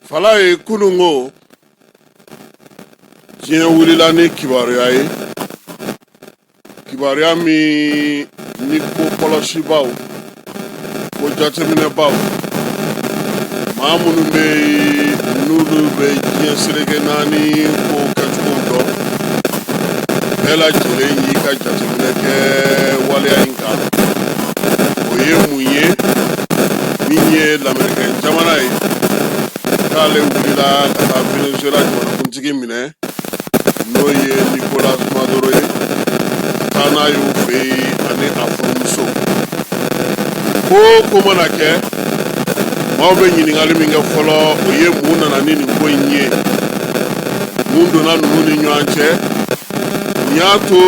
Falaye, kununko diɲɛ wulila ni kibaruya ye, kibaruya min ni ko kɔlɔsibaw, ko jateminɛbaw, maa minnu bɛ yen n'olu bɛ diɲɛ seleke naani ko kɛcogo dɔn, bɛɛ lajɛlen y'i ka jateminɛ kɛ waleya in kan. O ye mun ye? Min ye lamerikɛn jamana ye, k'ale wulila ka taa Venezuela jamanakuntigi minɛ, n'o ye Nicolas Maduro ye, ka taa n'a y'u fɛ yen ani a furumuso. Ko o ko mana kɛ, maaw bɛ ɲininkali min kɛ fɔlɔ, o ye mun nana ni nin ko in ye, mun donna ninnu ni ɲɔgɔn cɛ, mun y'a to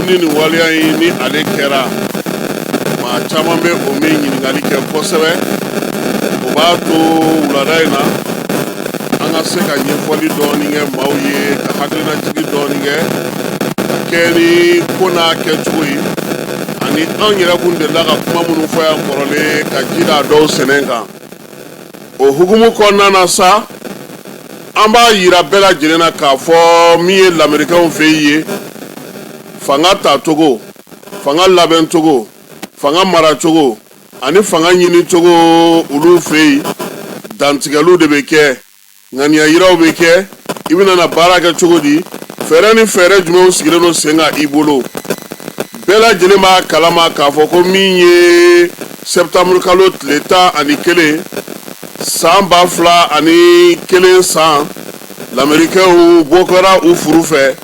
ni nin waleya in ni ale kɛra. Maa caman bɛ o min ɲininkali kɛ kosɛbɛ, o b'a to wulada in na an ka se ka ɲɛfɔli dɔɔni kɛ maaw ye, ka hakilinajigi dɔɔni kɛ ka kɛ ni ko n'a kɛcogo ye, ani an yɛrɛ kun delila ka kuma minnu fɔ yan kɔrɔlen, ka ji da dɔw sɛnɛ kan. O hukumu kɔnɔna na sa, an b'a yira bɛɛ lajɛlen na k'a fɔ min ye lamerikɛnw fɛ yen ye, fanga tacogo, fanga labɛncogo, fanga maracogo ani fanga ɲinicogo olu fɛ yen, dantigɛliw de bɛ kɛ, ŋaniya yiraw bɛ kɛ. I bɛna na baara kɛ cogo di? Fɛɛrɛ ni fɛɛrɛ jumɛnw sigilen don sen kan i bolo? Bɛɛ lajɛlen b'a kalama k'a fɔ ko min ye sɛptanburu kalo tile 11 san 2001 san, lamerikɛnw bɔ kɛra u furu fɛ.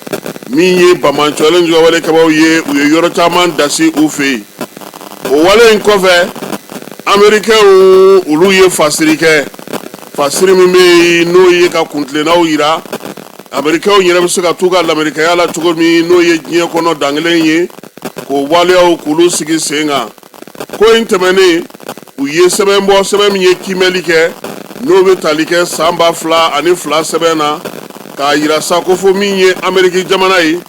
Min ye banbaanciwale juguwalekɛbaaw ye, u ye yɔrɔ caman dasi u fɛ yen. O wale in kɔfɛ, amerikɛnw olu ye fasiri kɛ, fasiri min bɛ yen n'o ye ka kuntilennaw yira amerikɛnw yɛrɛ bɛ se ka t'u ka lamerikɛnya la cogo min, n'o ye diɲɛ kɔnɔ dankelen ye, k'o waleyaw k'olu sigi sen kan. Ko in tɛmɛnen, u ye sɛbɛn bɔ, sɛbɛn min ye kiimɛli kɛ, n'o bɛ tali kɛ san 2002 sɛbɛn na, k'a yira sa ko fo min ye ameriki jamana ye,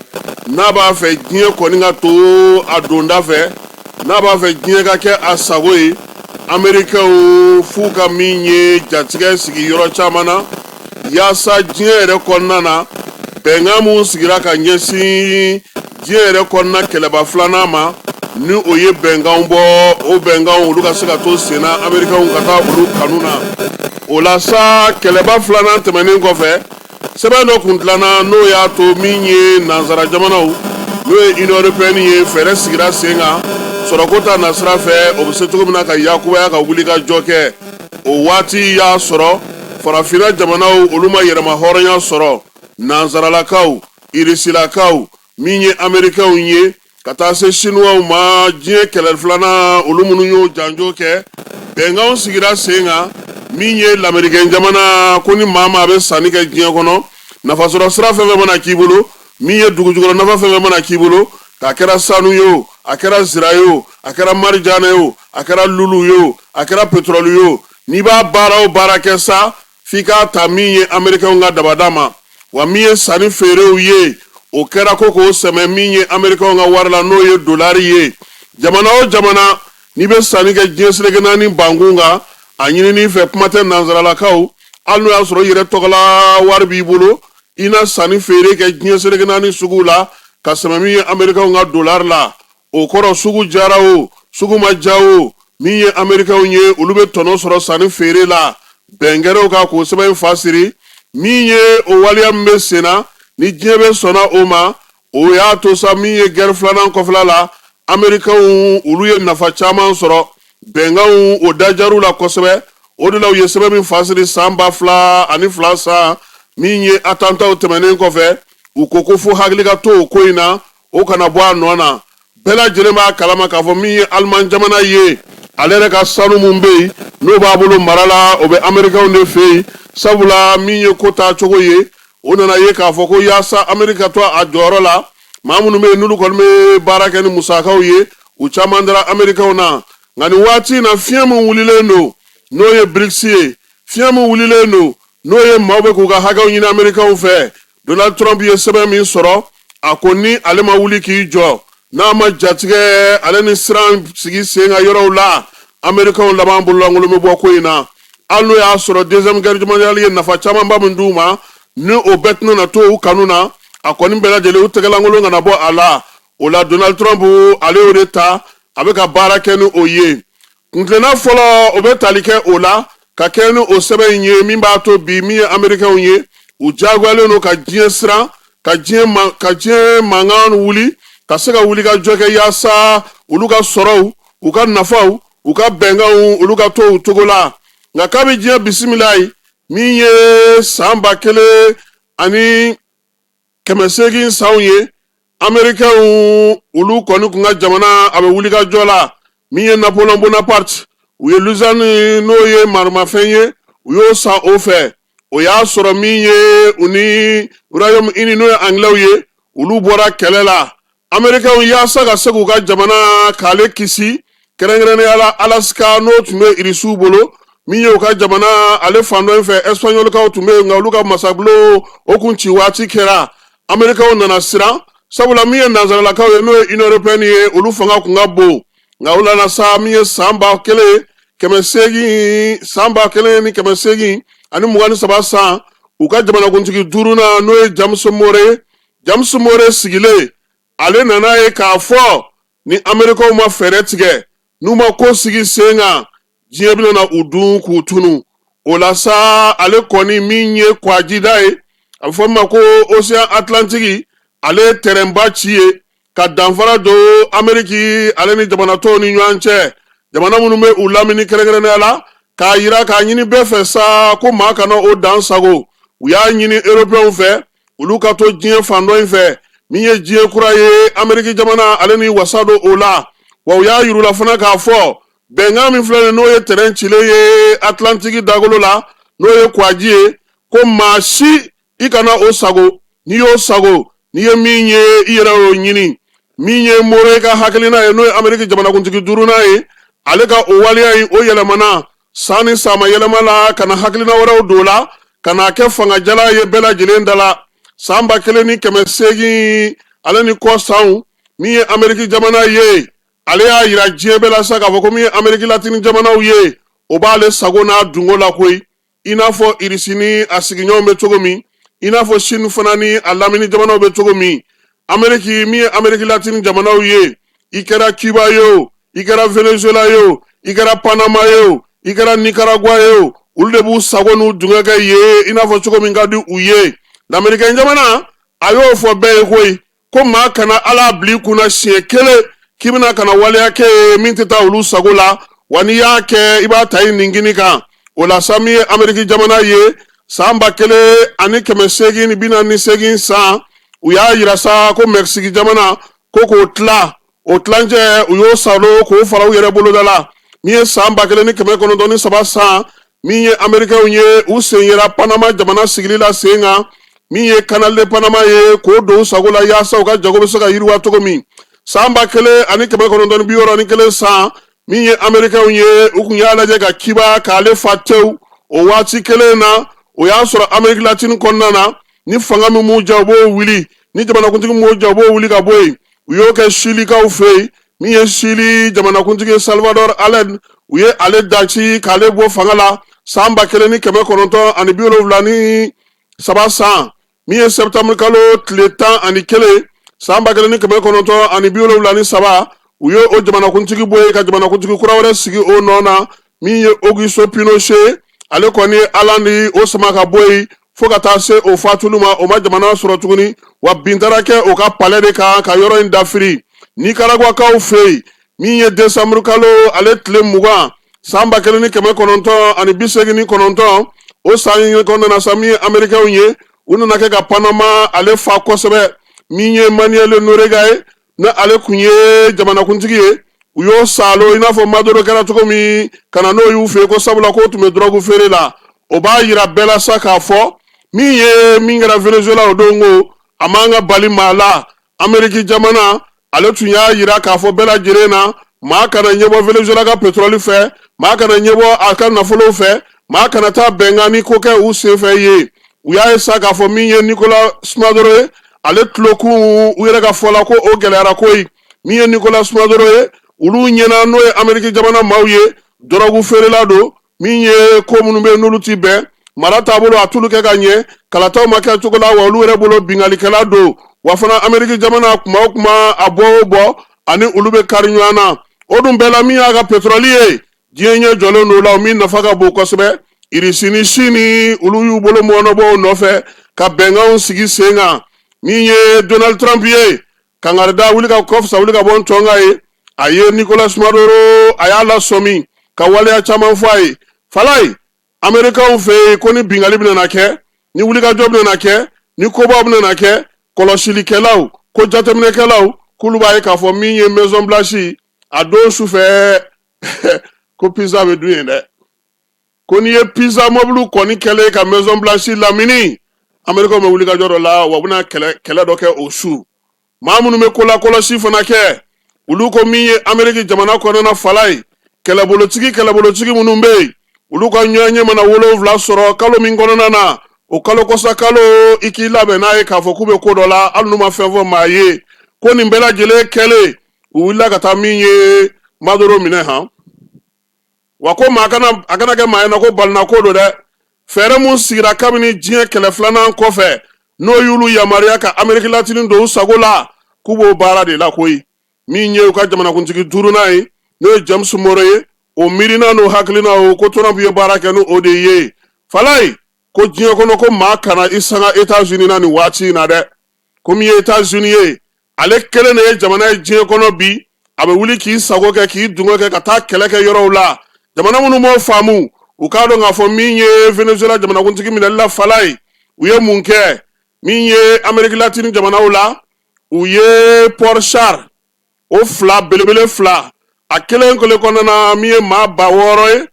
n'a b'a fɛ diɲɛ kɔni ka to a donda fɛ, n'a b'a fɛ diɲɛ ka kɛ a sago ye, amerikɛnw f'u ka min ye jatigɛ sigi yɔrɔ caman na, yaasa diɲɛ yɛrɛ kɔnɔna na, bɛnkan min sigira ka ɲɛsin diɲɛ yɛrɛ kɔnɔna kɛlɛba filanan ma, ni o ye bɛnkanw bɔ, o bɛnkanw olu ka se ka to senna, amerikɛnw ka taa olu kanu na. O la sa, kɛlɛba filanan tɛmɛnen kɔfɛ, sɛbɛn dɔ kun dilanna, n'o y'a to min ye nansara jamanaw, n'o ye Union européenne ye, fɛɛrɛ sigira sen kan sɔrɔko ta nasira fɛ, o bɛ se cogo min na ka yakubaya ka wuli ka jɔ kɛ. O waati y'a sɔrɔ farafinna jamanaw olu ma yɛrɛma hɔrɔnya sɔrɔ. Nansaralakaw, irisilakaw, min ye amerikɛnw ye, ka taa se sinuwaw ma, diɲɛ kɛlɛ filanan olu minnu y'o janjo kɛ, bɛnkanw sigira sen kan. Min ye lamerikɛn jamana ko ni maa maa bɛ sanni kɛ diɲɛ kɔnɔ, nafasɔrɔ sira fɛn fɛn mana k'i bolo, min ye dugujukɔrɔ nafa fɛn fɛn mana k'i bolo, k'a kɛra sanu ye o, a kɛra zira ye o, a kɛra marijana ye o, a kɛra lulu ye o, a kɛra petrɔli ye o, n'i b'a baara o baara kɛ sa, f'i k'a ta min ye amerikɛnw ka dabada ma. Wa min ye sanni feerew ye, o kɛra ko k'o sɛmɛ min ye amerikɛnw ka wari la, n'o ye dolari ye. Jamana o jamana n'i bɛ sanni kɛ diɲɛ seleke naani bankun kan, a ɲinin'i fɛ, kuma tɛ nansaralakaw, hali n'o y'a sɔrɔ i yɛrɛ tɔgɔla wari b'i bolo, i na sanni feere kɛ diɲɛ seleke naani sugu la ka sɛmɛ min ye amerikɛnw ka dolari la. O kɔrɔ, sugu jara o, sugu ma ja o, min ye amerikɛnw ye, olu bɛ tɔnɔ sɔrɔ sanni feere la. Bɛn kɛra o kan k'o sɛbɛn in fasiri. Min ye o waleya min bɛ sen na, ni diɲɛ bɛɛ sɔnna o ma, o y'a to sa, min ye gɛrɛ filanan kɔfɛla la, amerikɛnw olu ye nafa caman sɔrɔ. Bɛnkanw o dajar'u la kosɛbɛ. O de la u ye sɛbɛn min fasiri san 2002 san, min ye atantaw tɛmɛnen kɔfɛ, u ko ko fo hakili ka to o ko in na, o kana bɔ a nɔ na. Bɛɛ lajɛlen b'a kalama k'a fɔ min ye aliman jamana ye, ale yɛrɛ ka sanu min bɛ yen n'o b'a bolo mara la, o bɛ amerikɛnw de fɛ yen. Sabula min ye ko taacogo ye, o nana ye k'a fɔ ko yaasa ameriki ka to a jɔyɔrɔ la, maa minnu bɛ yen n'olu kɔni bɛ baara kɛ ni musakaw ye, u caman dara amerikɛnw na. Nka nin waati in na, fiɲɛ min wulilen don, n'o ye BRICS ye, fiɲɛ min wulilen don, n'o ye maaw bɛ k'u ka hakɛw ɲini amerikɛnw fɛ, Donald Trump ye sɛbɛn min sɔrɔ, a ko ni ale ma wuli k'i jɔ, n'a ma jatigɛ ale ni siran sigi sen kan yɔrɔw la, amerikɛnw laban bololankolon bɛ bɔ ko in na. Hali n'o y'a sɔrɔ deuxième guerre mondiale ye nafa camanba min d'u ma, ni o bɛɛ tɛna na to u kanu na, a kɔni bɛɛ lajɛlen u tɛgɛlankolon kana bɔ a la. O la, Donald Trump, ale y'o de ta, a bɛ ka baara kɛ ni o ye. Kuntilenna fɔlɔ, o bɛ tali kɛ o la ka kɛ ni o sɛbɛn in ye, min b'a to bi min ye Amerikɛnw ye, u diyagoyalen don ka diɲɛ siran, ka diɲɛ mankan wuli, ka se ka wuli ka jɔ kɛ yaasa olu ka sɔrɔw, u ka nafaw, u ka bɛnkanw, olu ka to u cogo la. Nka kabi diɲɛ bisimila ye, min ye san 1800 sanw ye, Amerikɛnw olu kɔni kun ka jamana a bɛ wuli ka jɔ la. Min ye Napoleon Bonaparte, u ye Luzani, n'o ye maramafɛn ye, u y'o san o fɛ. O y'a sɔrɔ min ye u ni Royaume Uni, n'o ye Angilɛw ye, olu bɔra kɛlɛ la. Amerikɛnw, yaasa ka se k'u ka jamana k'ale kisi, kɛrɛnkɛrɛnnenya la Alaska, n'o tun bɛ Irisiw bolo, min ye u ka jamana ale fan dɔ in fɛ, Ɛsipaɲɔlikaw tun bɛ yen, nka olu ka masabulon o kun ci waati kɛra. Amerikɛnw nana siran, sabula min ye nansaralakaw ye, n'o ye Union européenne ye, olu fanga kun ka bon. Nka o nana sa, min ye san 1800, san 1823 san, u ka jamanakuntigi duurunan, n'o ye James Monroe, James Monroe sigilen, ale nana ye k'a fɔ ni Amerikaw ma fɛɛrɛ tigɛ, n'u ma ko sigi sen kan, diɲɛ bɛna na u dun k'u tunu. O la sa, ale kɔni min ye kwajida ye, a bɛ fɔ min ma ko Océan Atlantique, ale ye tɛrɛnba ci ye ka danfara don Ameriki ale ni jamana tɔw ni ɲɔgɔn cɛ, jamana minnu bɛ u lamini, kɛrɛnkɛrɛnnenya la k'a yira k'a ɲini bɛɛ fɛ sa ko maa kana o dan sago. U y'a ɲini Européenw fɛ, olu ka to diɲɛ fan dɔ in fɛ, min ye diɲɛ kura ye, Ameriki jamana ale ni wasa don o la. Wa u y'a yir'u la fana k'a fɔ bɛnkan min filɛ nin, n'o ye tɛrɛn cilen ye Atlantiki dagolo la, n'o ye kwaji ye, ko maa si i kana o sago. N'i y'o sago, n'i ye min ye, i yɛrɛ y'o ɲini. Min ye Monroe ka hakilina ye, n'o ye Ameriki jamanakuntigi duurunan ye, ale ka o waleya in, o yɛlɛmana san ni sama yɛlɛma la ka na hakilina wɛrɛw don la, ka n'a kɛ fangajala ye bɛɛ lajɛlen da la. San 1800 ale ni kɔ sanw, min ye Ameriki jamana ye, ale y'a yira diɲɛ bɛɛ la sa k'a fɔ ko min ye Ameriki latini jamanaw ye, o b'ale sago n'a dungo la koyi, i n'a fɔ Irisi ni a sigiɲɔgɔnw bɛ cogo min, i n'a fɔ Sini fana ni a lamini jamanaw bɛ cogo min. Ameriki, min ye Ameriki latini jamanaw ye, i kɛra Cuba ye o, i kɛra Venezuela ye o, i kɛra Panama ye o, i kɛra Nicaragua ye o, olu de b'u sago n'u dungɛ kɛ ye i n'a fɔ cogo min ka di u ye. Lamerikɛn jamana, a y'o fɔ bɛɛ ye koyi ko maa kana ala bila i kunna siɲɛ kelen k'i bɛna ka na waleya kɛ ye min tɛ taa olu sago la, wa n'i y'a kɛ, i b'a ta i ningini kan. O la sa, min ye Ameriki jamana ye, san 1848 san, u y'a yira sa ko Mɛkisiki jamana ko k'o tila, o tilancɛ, u y'o salo k'o fara u yɛrɛ boloda la. Min ye san 1903 san, min ye Amerikɛnw ye, u sen yera Panama jamana sigili la sen kan, min ye Canal de Panama ye, k'o don u sago la yaasa u ka jago bɛ se ka yiriwa cogo min. San 1961 san, min ye Amerikɛnw ye, u kun y'a lajɛ ka Kiba k'ale fa tewu. O waati kelen na, o y'a sɔrɔ Ameriki latini kɔnɔna na, ni fanga min m'u diya, u b'o wuli, ni jamanakuntigi m'u diya, u b'o wuli ka bɔ yen. U y'o kɛ Silikaw fɛ yen. Min ye Sili jamanakuntigi ye, Salvador Allende, u ye ale daci k'ale bɔ fanga la san 1973 san. Min ye sɛptanburu kalo tile 11 san 1973, u ye o jamanakuntigi bɔ yen ka jamanakuntigi kura wɛrɛ sigi o nɔ na, min ye Augusto Pinochet. Ale kɔni ye Allende o sama ka bɔ yen fo ka taa se o fatuli ma, o ma jamana sɔrɔ tuguni. Wa bin taara kɛ o ka palais de kan ka yɔrɔ in dafiri. Nikaraguakaw fɛ yen, min ye desanburu kalo ale tile 20 san 1989, o san in kɔnɔna na sa, min ye Amerikɛnw ye, u nana kɛ ka Panama ale fa kosɛbɛ. Min ye Manuel Noriega ye, ni ale kun ye jamanakuntigi ye, u y'o salo i n'a fɔ Maduro kɛra cogo min ka na n'o y'u fɛ yen, ko sabula k'o tun bɛ dɔrɔgu feere la. O b'a yira bɛɛ la sa k'a fɔ min ye min kɛra Venezuela o don, ko a man ka bali maa la. Ameriki jamana, ale tun y'a yira k'a fɔ bɛɛ lajɛlen na, maa kana ɲɛbɔ Venezuela ka petrɔli fɛ, maa kana ɲɛbɔ a ka nafolow fɛ, maa kana taa bɛnkan ni ko kɛ u senfɛ ye. U y'a ye sa k'a fɔ min ye Nicolas Maduro ye, ale tulokun, u yɛrɛ ka fɔ la, ko o gɛlɛyara koyi. Min ye Nicolas Maduro ye, olu ɲɛna, n'o ye Ameriki jamana maaw ye, dɔrɔgu feerela don. Min ye ko minnu bɛ n'olu ti bɛn mara taabolo, a t'olu kɛ ka ɲɛ, kalataw ma kɛ cogo la, wa olu yɛrɛ bolo binkalikɛla don. Wa fana Ameriki jamana, kuma o kuma, a bɔ o bɔ ani olu bɛ kari ɲɔgɔn na. O dun bɛɛ la, min y'a ka pétrole ye, diɲɛ ɲɛ jɔlen don o la, o min nafa ka bon kosɛbɛ. Irisi ni Sini, olu y'u bolo mɔɔnɔbɔ o nɔfɛ ka bɛnkanw sigi sen kan. Min ye Donald Trump ye, kangarida wuli ka kɔfisa wuli ka bɔ ntɔn ye, a ye Nicolas Maduro, a y'a lasɔmi ka waleya caman fɔ a ye. Falayi, Amerikanw fɛ yen, ko ni bingali bɛna kɛ, ni wulikajɔ bɛna kɛ, ni kobaw bɛna kɛ, kɔlɔsilikɛlaw ko jateminɛkɛlaw k'olu b'a ye k'a fɔ min ye Maison Blanche a don sufɛ, ko pizza bɛ dun yen dɛ. Ko n'i ye pizza mɔbiliw kɔni kɛlen ka Maison Blanche lamini, Amerikaw bɛ wulikajɔ dɔ la, wa u bɛna kɛlɛ dɔ kɛ o su. Maa minnu bɛ ko la kɔlɔsi fana kɛ, olu ko min ye Ameriki jamana kɔnɔna fala ye, kɛlɛbolotigi minnu bɛ yen, olu ka ɲɔgɔnye mana 7 sɔrɔ kalo min kɔnɔna na, o kalo kɔsa kalo, i k'i labɛn n'a ye k'a fɔ k'u bɛ ko dɔ la, hali n'u ma fɛn fɔ maa ye. Ko nin bɛɛ lajɛlen kɛlen, u wulila ka taa min ye Maduro minɛ han. Wa ko maa kana, a kana kɛ maa ɲɛna ko balina ko don dɛ. Fɛɛrɛ mun sigira kabini diɲɛ kɛlɛ filanan kɔfɛ, n'o y'olu yamaruya ka Ameriki latini don u sago la, k'u b'o baara de la koyi. Min ye u ka jamanakuntigi duurunan ye, n'o ye James Moro ye, o miirina n'o hakilina o ko Trump ye baara kɛ n'o de ye. Falayi, ko diɲɛ kɔnɔ, ko maa kana i sanga États-Unis na nin waati in na dɛ. Ko min ye États-Unis ye, ale kelen de ye jamana ye diɲɛ kɔnɔ bi, a bɛ wuli k'i sago kɛ, k'i dungo kɛ, ka taa kɛlɛ kɛ yɔrɔw la. Jamana minnu m'o faamu, u k'a dɔn k'a fɔ min ye Venezuela jamanakuntigi minɛli la fala ye, u ye mun kɛ? Min ye Ameriki latini jamanaw la, u ye porte-char o fila belebele fila, a kelen kelen kɔnɔna na, min ye maa 6000 ye,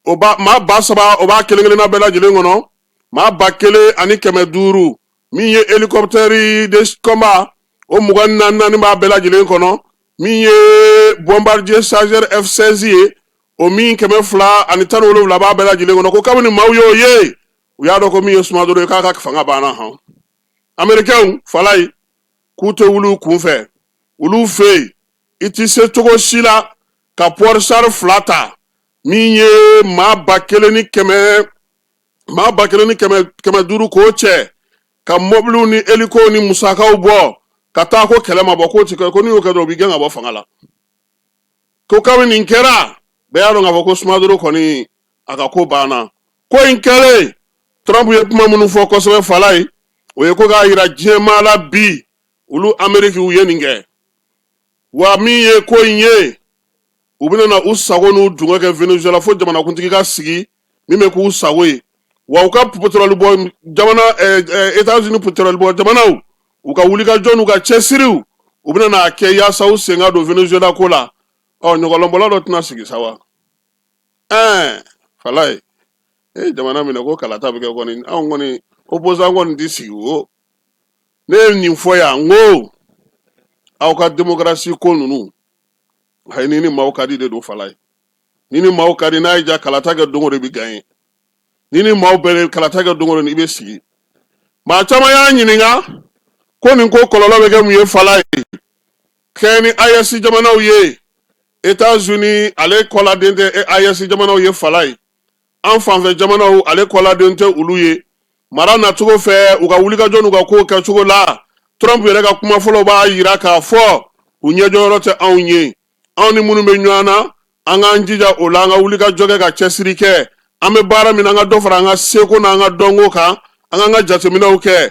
o ba maa 3000, o b'a kelen kelenna bɛɛ lajɛlen kɔnɔ, maa 1500. Min ye hélicoptère de combat, o 24 b'a bɛɛ lajɛlen kɔnɔ. Min ye Bombardier Charger F16 ye, o min 217 b'a bɛɛ lajɛlen kɔnɔ. Ko kabini maaw y'o ye, u y'a dɔn ko min ye Maduro ye, k'a ka fanga banna han. Américains falayi, k'u tɛ wuli u kun fɛ. Olu fɛ yen, i ti se cogo si la ka porte-char fila ta, min ye maa 1100, maa 1500, k'o cɛ ka mɔbiliw ni hélicow ni musakaw bɔ ka taa ko kɛlɛ ma bɔ, k'o ti kɛ. Ko n'i y'o kɛ dɔrɔn, u b'i gɛn ka bɔ fanga la. Ko kabini nin kɛra, bɛɛ y'a dɔn k'a fɔ ko Maduro kɔni, a ka ko banna. Ko in kɛlen, Trump ye kuma minnu fɔ kosɛbɛ fala ye, o ye ko k'a yira diɲɛ maa la bi, olu Ameriki, u ye nin kɛ. Wa min ye ko in ye, u bɛna na u sago n'u dungɔ kɛ Venezuela fo jamanakuntigi ka sigi min bɛ k'u sago ye. Wa u ka pétrole bɔ jamana, États-Unis pétrole bɔ jamanaw, u ka wulikajɔ n'u ka cɛsiriw, u bɛna n'a kɛ yaasa u sen ka don Venezuela ko la. Ɔ, ɲɔgɔlɔnbɔla dɔ tɛna sigi sa wa? Falaye e jamana minɛ ko kalata bɛ kɛ kɔni, anw kɔni opposant kɔni ti sigi o. Ne ye nin fɔ yan, n ko aw ka démocratie ko ninnu, ayi, ni ni maaw ka di de don. Falaye, ni ni maaw ka di, n'a ye ja kalata kɛ don o don, i bɛ gagner. Ni ni maaw bɛɛ kalata kɛ don o don, i bɛ sigi. Maa caman y'a ɲininka ko nin ko kɔlɔlɔ bɛ kɛ mun ye fala ye kɛ ni AES jamanaw ye. États-Unis, ale kɔladen tɛ AES jamanaw ye fala ye. An fanfɛ jamanaw, ale kɔladen tɛ olu ye. Mara nacogo fɛ, u ka wulikajɔ n'u ka kow kɛcogo la, Trump yɛrɛ ka kuma fɔlɔ b'a yira k'a fɔ u ɲɛjɔyɔrɔ tɛ anw ye. Anw ni minnu bɛ ɲɔgɔn na, an k'an jija o la, an ka wulikajɔ kɛ ka cɛsiri kɛ. An bɛ baara min na, an ka dɔ fara an ka seko n'an ka dɔnko kan, an k'an ka jateminɛw kɛ.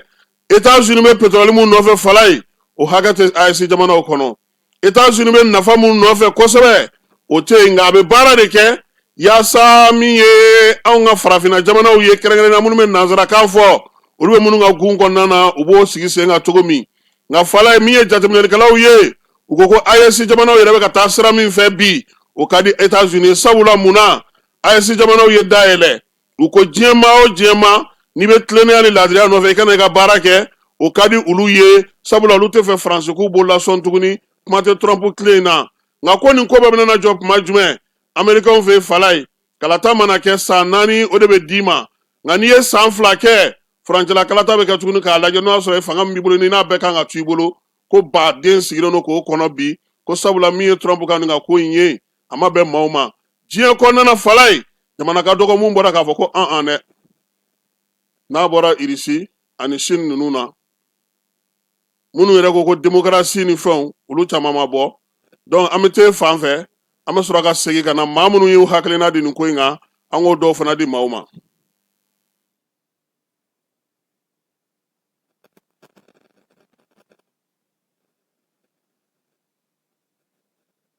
États-Unis bɛ pétrole mun nɔfɛ fala ye, o hakɛ tɛ AES jamanaw kɔnɔ. États-Unis bɛ nafa mun nɔfɛ kosɛbɛ, o tɛ yen. Nka a bɛ baara de kɛ yaasa min ye anw ka farafinna jamanaw ye, kɛrɛnkɛrɛnnenya minnu bɛ nanzarakan fɔ, olu bɛ minnu ka gun kɔnɔna na, u b'o sigi sen kan cogo min. Nka fala ye, min ye jateminɛlikɛlaw ye, u ko ko AES jamanaw yɛrɛ bɛ ka taa sira min fɛ bi, o ka di États-Unis. Sabula mun na? AES jamanaw ye dayɛlɛ. U ko diɲɛ maa o diɲɛ maa, n'i bɛ tilennenya ni laadiriya nɔfɛ, i kana i ka baara kɛ, o ka di olu ye. Sabula olu tɛ fɛ Faransi k'u bolo lasɔn tuguni, kuma tɛ Trump tile in na. Nka ko nin ko bɛɛ bɛna jɔ kuma jumɛn Américains fɛ fala ye? Kalata mana kɛ san 4, o de bɛ d'i ma. Nka n'i ye san 2 kɛ, furancɛla kalata bɛ kɛ tuguni k'a lajɛ n'o y'a sɔrɔ fanga min b'i bolo, ni n'a bɛɛ kan ka to i bolo. Ko baden sigilen don k'o kɔnɔ bi, ko sabula min ye Trump ka nin ka ko in ye, a ma bɛn maaw ma diɲɛ kɔnɔna na fala ye. Jamana ka dɔgɔ mun bɔra k'a fɔ ko an an dɛ, n'a bɔra Irisi ani Sini ninnu na, minnu yɛrɛ ko ko démocratie ni fɛnw, olu caman ma bɔ. Donc an bɛ t'e fan fɛ, an bɛ sɔrɔ ka segin ka na maa minnu y'u hakilina di nin ko in kan, an k'o dɔw fana di maaw ma.